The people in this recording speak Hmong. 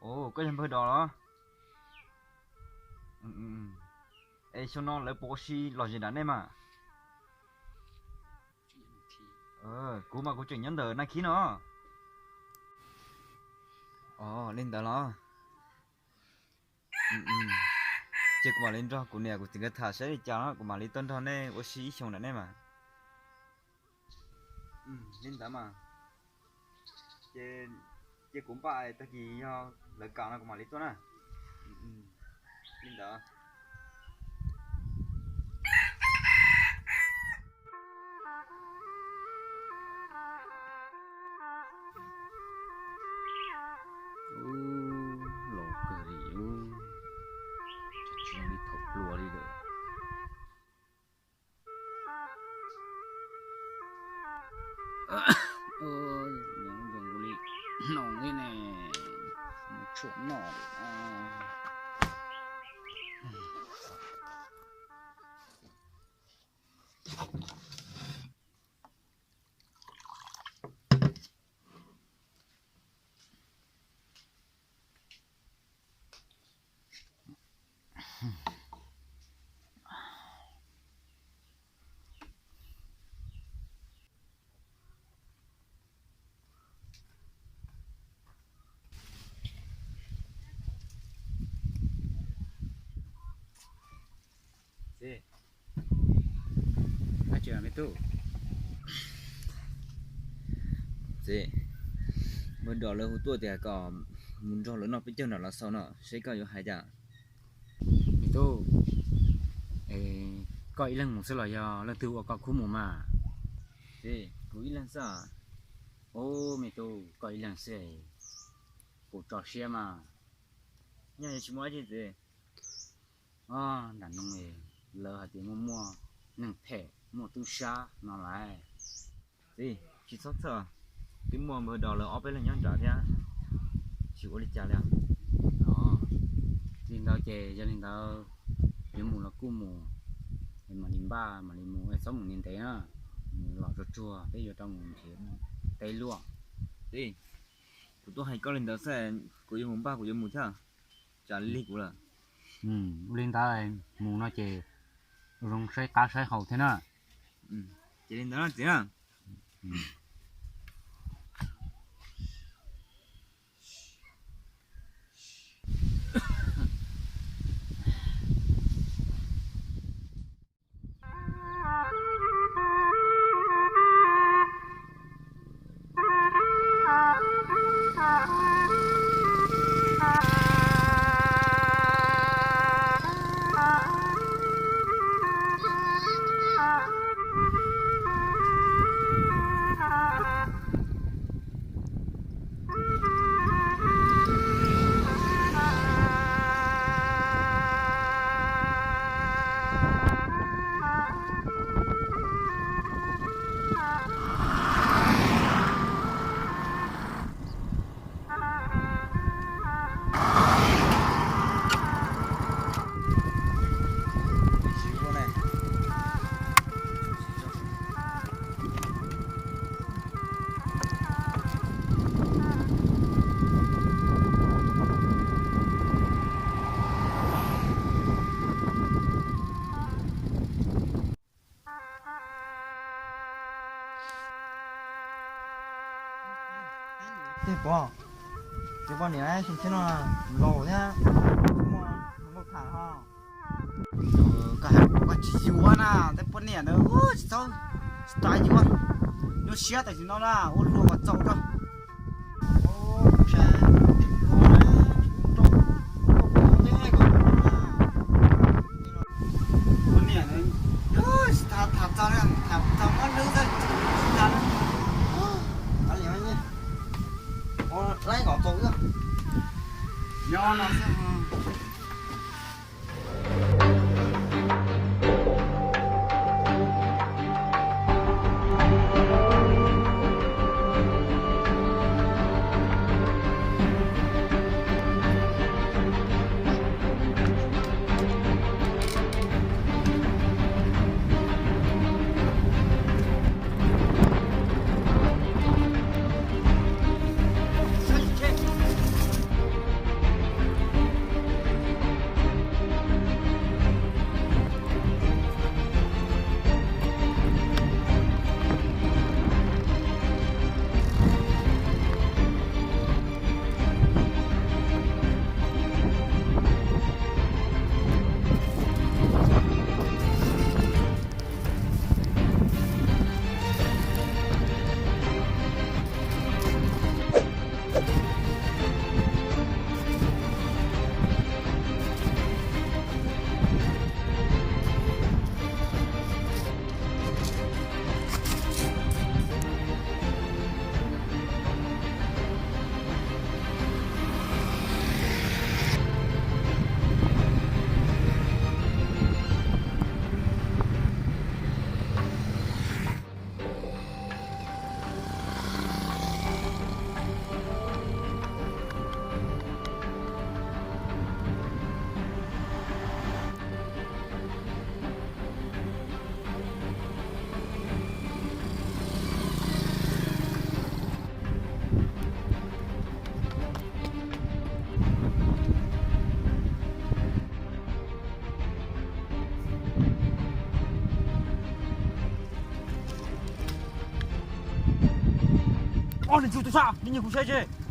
Alo, koj yog npawg Dos los? Es xyoo no lawv puas ua si lom zem nram nej mas? Kuv mas kuv tseem nyob ntawm Naj Khib no. Ov, li ntawd los? Ces kuv mam li nrog kuv niam kuv txiv nkawd tham saib li cas no kuv mam li tuaj nrog nej ua si ib xyoos nram nej mas. Li ntawd mas. Ces cia kuv npaj tag kis yog lawv kam no kuv mam li tuaj na. Li ntawd. Los kawg li, tsis zoo li thaum pluas li lawm. Nyob zoo li no li ne, mus tshuam noj. Txiv, me tub. Txiv, npawg Dos lawv hu tuaj tias kom mus nrog lawv noj peb caug nram Los Xaus no, seb koj yuav hais cas? Me tub, koj ib leeg mus xwb los yog leej twg ua koj khub mus mas? Txiv, kuv ib leeg xwb. Ub, me tub, koj ib leeg xwb, kuv tso siab mas. Nyaj yuav tsis muaj dab tsi txiv. Nram no lawv hais tias muaj muaj neeg phem muaj tub sab no lawm. Txiv, tsis txhob txhawj, twb muaj npawg Dos lawv ob peb leeg nyob nrad thiab, tsis ua li cas li. Li ntawd ces yog li ntawd, yuav mus los kuj mus, es mam li npaj mam li mus, es txhob mus ntev ntev na, mus los tsuag tsuag peb yuav tau mus nrhiav teb luaj. Txiv, kuv tuaj hais koj li ntawd xwb, kuv yuav mus npaj kuv yuav mus thiab, tsam lig kuv lawm. Ua li ntawd mus no ces zoo saib qab saib hau thiab na. Ces li ntawd na txiv na. Tej pov, tus poj niam xyoo tshiab no laus thiab, muaj hluas nkauj tham ho. Koj hais koj tsis yuav na, tej poj niam ntawd tsis txhob, tsis tas yuav, nyuaj siab tam sim no na, ua luag kom txaus rau. Poj niam ntawd tsis tas tham txog li, tham txog mob hlwb xwb tsis tas li. Laib kom txaus wb, nyob no xwb. Ob niag ntxhw tub sab, neb nyiag kuv saib seb.